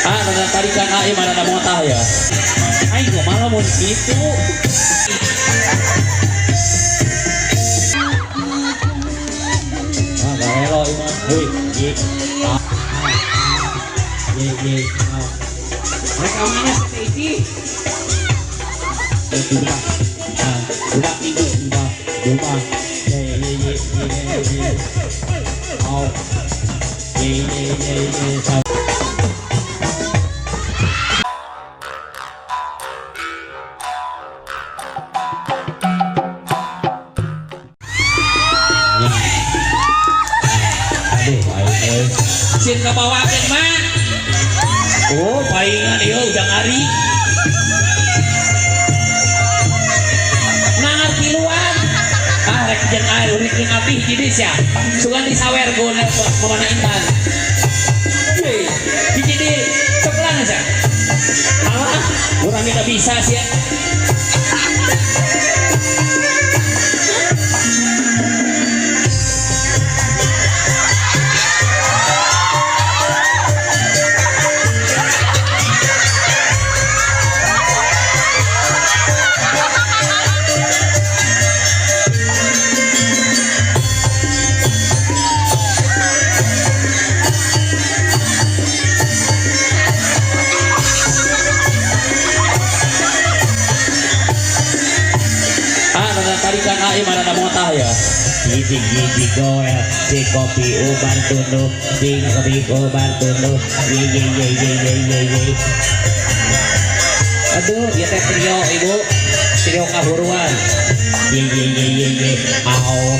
Ah, rada tarikan aing mah rada motah ya. Aing mah malah mun kitu. Ah, garelo ieu mah. Heuy, ye. Ah. Ye ye. Ah. Mereka mana sih teh Ici? Eh, dua. Ah, dua, tiga, empat, dua. Ye ye ye ye ye. Oh. Ye ye ye ye. Aduh, aing sin kabawakeun mah. Oh, palingan ieu ujang ari. Nangar tiluan. Ah, rek jeung air rek jeung abdi hiji deui sia. Sugan disawer ku mamana Intan. Ye, hiji deui sok lah sia. Alah, urang ge bisa sia. Ah, rada tarikan aing mah rada motah ya. Hiji-hiji goel, si kopi ubar tunduh, si kopi ubar tunduh, ye ye ye ye ye ye ye. Aduh, ieu teh trio ibu. Trio kahuruan. Ye ye ye ye ye. Au.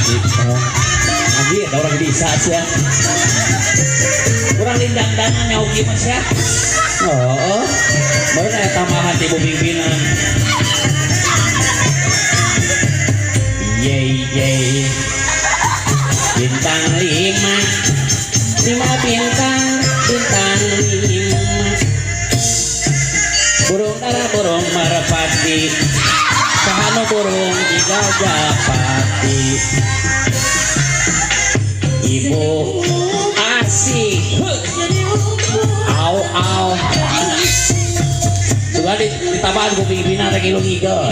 Gitu. Anjir, ada orang bisa sih ya. Kurang lindang-dangan nyauk ieu mah sia. Oh, baru aya tambahan ti ibu pimpinan. Ye ye. Bintang lima, lima bintang, bintang lima. Burung dara burung merpati, sahanu burung jiga japati. Ibu asih, heuh. Au au. Sudah ditambahan ku pimpinan teh ngilu ngigeut.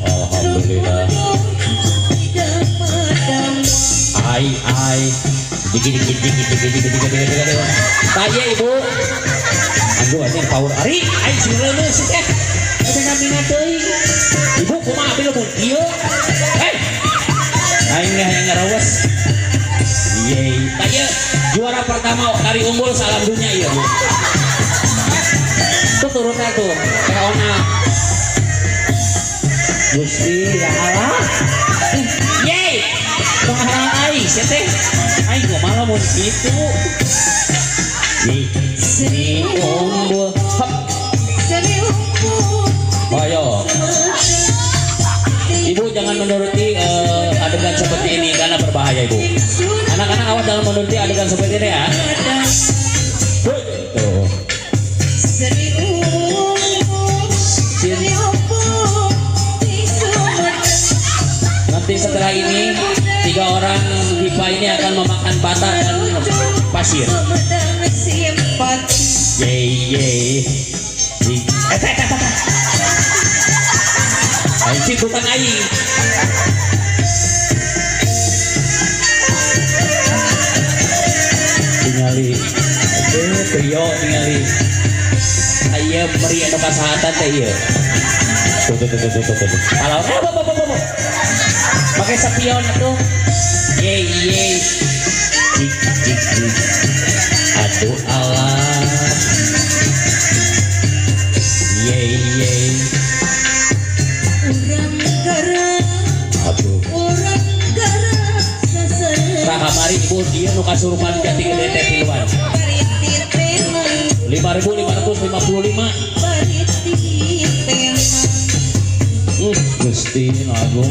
Alhamdulillah. Ai ai. Dikit dikit dikit dikit dikit dikit dikit dikit. Tanya ibu. Aduh anjing power ari aing sing reuneuh sih teh. Eta ngamina teuing. Ibu kumaha abi lamun kieu? Hei. Aing ge hayang ngarawes. Ye. Tanya juara pertama tari umbul salam dunia ieu, Bu. Tuh turunnya tuh, teh ona. Gusti ya Allah. Yeay. Tong harangan aing sia teh. Aing kumaha lamun kitu. Ye. Sri umbul. Hop. Ayo. Ibu jangan menuruti adegan seperti ini karena berbahaya ibu. Anak-anak awas jangan menuruti adegan seperti ini ya. Tuh. Nanti setelah ini tiga orang diva ini akan memakan bata dan pasir. Ye ye. Eh, eh, eh, eh. Aing sih bukan aing. Tingali. Eh, trio tingali. Aya meri anu kasahatan teh ieu. Tuh tuh tuh tuh tuh tuh. Kalau eh bo bo bo bo. Pakai spion atuh. Ye ye. Cik cik cik. Aduh Allah. Ye ye. Aduh. Tah kamari ibu dia nu kasurupan jati gede teh tiluan. 5.555. Gusti nu agung.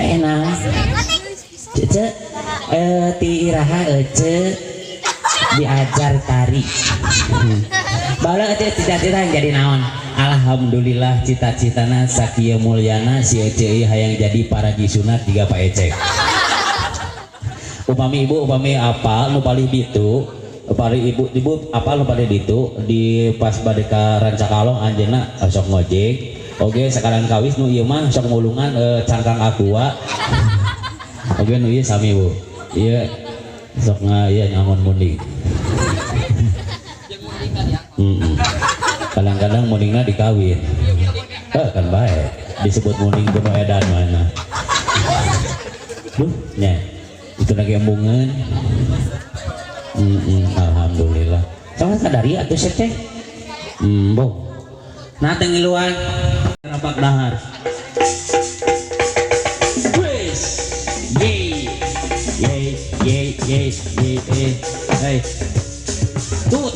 Enak. Cece ti iraha ece diajar tari. Baheula ece cita-cita jadi naon? Alhamdulillah cita-citana sakieu mulyana si ece ieu hayang jadi paraji sunat jiga Pak Ecek. Upami ibu upami apa nu palih ditu, palih ibu ibu apa nu palih ditu di pas bade ka Rancakalong anjeunna sok ngojek. Oge sakaran kawis nu ieu mah sok ngulungan cangkang aqua. Oge nu ieu sami Bu. Ieu sok ieu nyangon munding. Kadang-kadang mundingna dikawin. Kan bae disebut munding kuno edan mana. Duh nya. Itu lagi embungan. Alhamdulillah. Sama sadari atuh teh. Embung. Nah teu ngiluan rapak dahar. Wes. Ye. Ye ye ye ye ye. Hey. Tuh.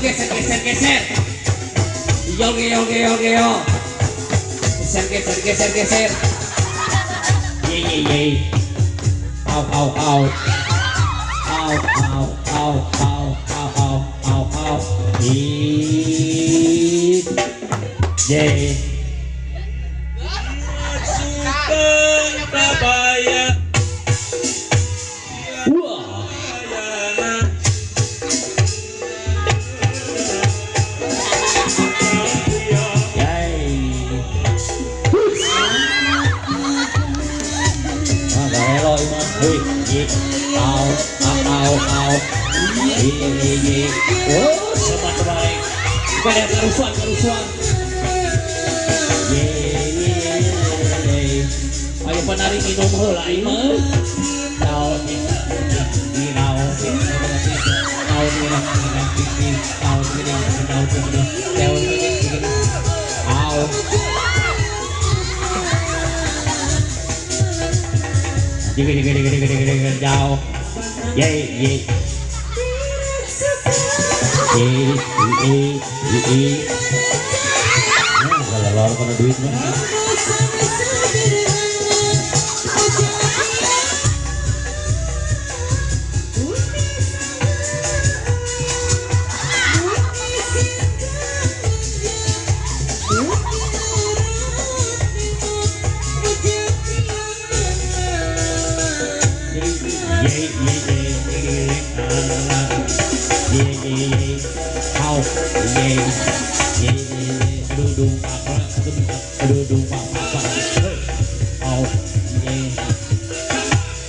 Geser geser geser. Yo yo yo yo. Geser geser geser geser. Ye ye ye. Au au au. Au au au au au au au au. I. Ye. Sugeng Prabaya. Wah. Au au au. Ye ye ye. Oh, semua terbalik. Pada kerusuhan kerusuhan. Ye ye ye. Ayo penari minum heula ieu mah. Tau di di tau di tau di tau di tau di tau di au. Gede gede gede gede gede gede jauh. Ye ye. Ye ye ye. Nah, kalau lor kono duit mah. Ye ye ye. Au ye ye ye. Aduh duh apa aduh duh apa. Au ye.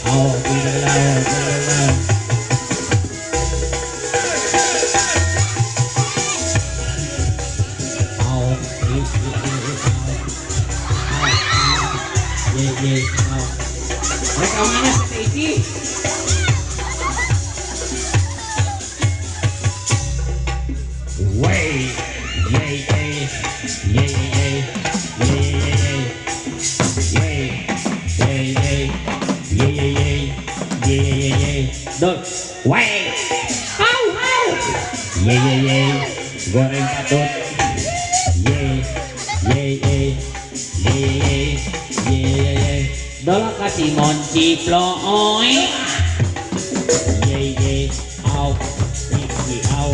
Au la la la. Au ye ye ye. Au. Mereka mana sih Ici? Way, ye ye ye ye ye ye ye ye ye ye ye ye ye dot way. Au au. Ye ye ye goreng patut. Ye ye ye ye ye ye ye dolak kasih monciploy. Ye ye au ye ye au.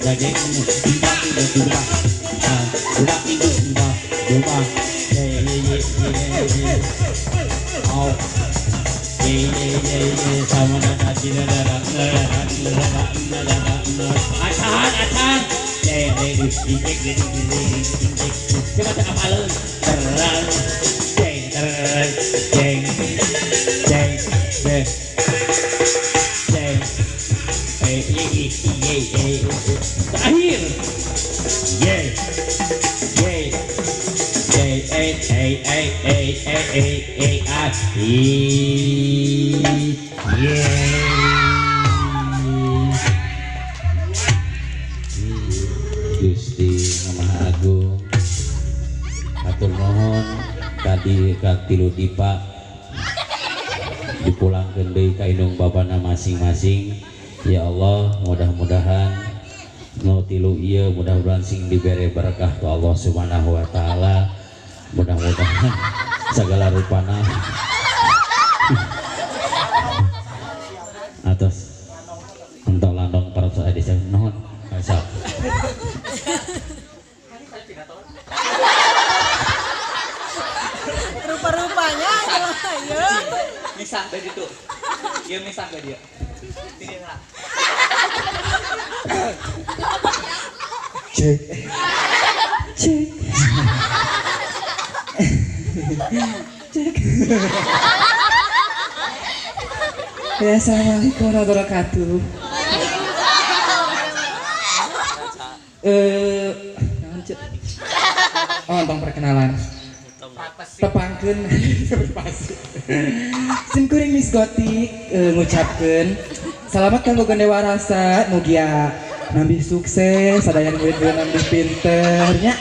Daging dua dua dua dua ye ye ye ye au. Ye ye ye ye sama na cina na na na na na na na na. Acan acan. Le le di di di di di di. Coba teu apaleun. Terang jeng terang jeng jeng jeng jeng. Eh ye ye ye ye. Terakhir. Ye ye ye e e e e e e e a i ye. Gusti Maha Agung, hatur nuhun tadi ka tilu dipa dipulangkeun deui ka indung bapana masing-masing. Ya Allah, mudah-mudahan nu tilu ieu mudah-mudahan sing dibere berkah ku Allah Subhanahu wa taala. Mudah-mudahan segala rupana atas entong landong para desa nuhun. Masa. Rupa-rupanya ya. Misah ke ditu. Ieu misah ke dia. Sini lah. Cek. Cek. Cek. Ya, assalamualaikum warahmatullahi wabarakatuh. Oh, tentang perkenalan. Tepangkeun sim kuring Miss Gotik ngucapkeun selamat kanggo Gondewarasa, mugia nambih sukses, sadayana murid-murid nambih pinter nya.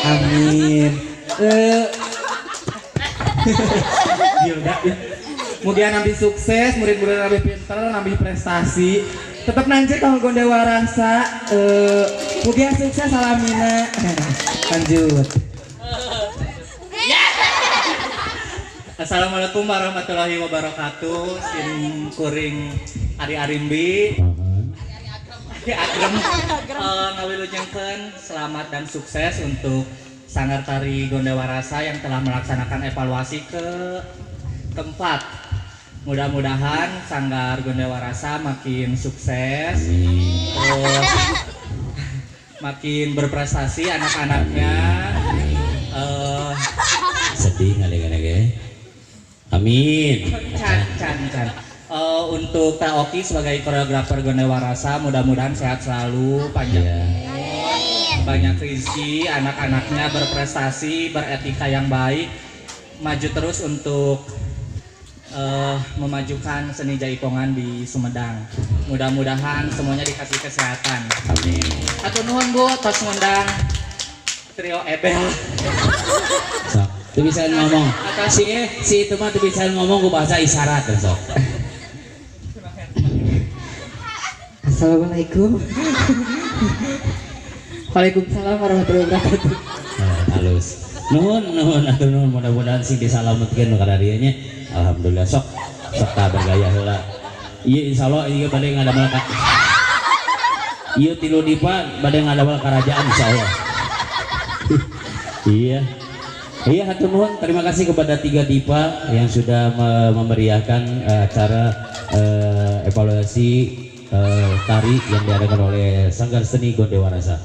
Amin. Mugia nambih sukses, murid-murid nambih pinter, nambih prestasi. Tetap nanjir kanggo Gondewarasa, mugia sukses salamina. Lanjut. Assalamualaikum warahmatullahi wabarakatuh. Sim kuring Ari Arimbi. Ari Agrem. Ngawilujengkeun selamat dan sukses untuk Sanggar Tari Gondewarasa yang telah melaksanakan evaluasi ke keempat. Mudah-mudahan Sanggar Gondewarasa makin sukses, terus makin berprestasi anak-anaknya. Sedih ngadeg-ngadeg. Amin. Can, can, can. Untuk Teh Oki sebagai koreografer Gondewarasa, mudah-mudahan sehat selalu, panjang umur, banyak rezeki, anak-anaknya berprestasi, beretika yang baik, maju terus untuk memajukan seni jaipongan di Sumedang. Mudah-mudahan semuanya dikasih kesehatan. Amin. Hatur nuhun Bu, tos ngundang trio Ebel. Sok, teu bisa ngomong. Si si itu mah teu bisa ngomong ku bahasa isyarat sok. Assalamualaikum. Waalaikumsalam warahmatullahi wabarakatuh. Halus. Nuhun nuhun atuh nuhun, mudah-mudahan sing disalametkeun nu kada dieu nya. Alhamdulillah sok sok ta bergaya heula. Ieu insyaallah ieu bade ngadamel ka ieu tilu dipa bade ngadamel karajaan insyaallah. Iya. Iya, hatur nuhun, terima kasih kepada tiga dipa yang sudah memeriahkan acara evaluasi tari yang diadakan oleh Sanggar Seni Gondewarasa.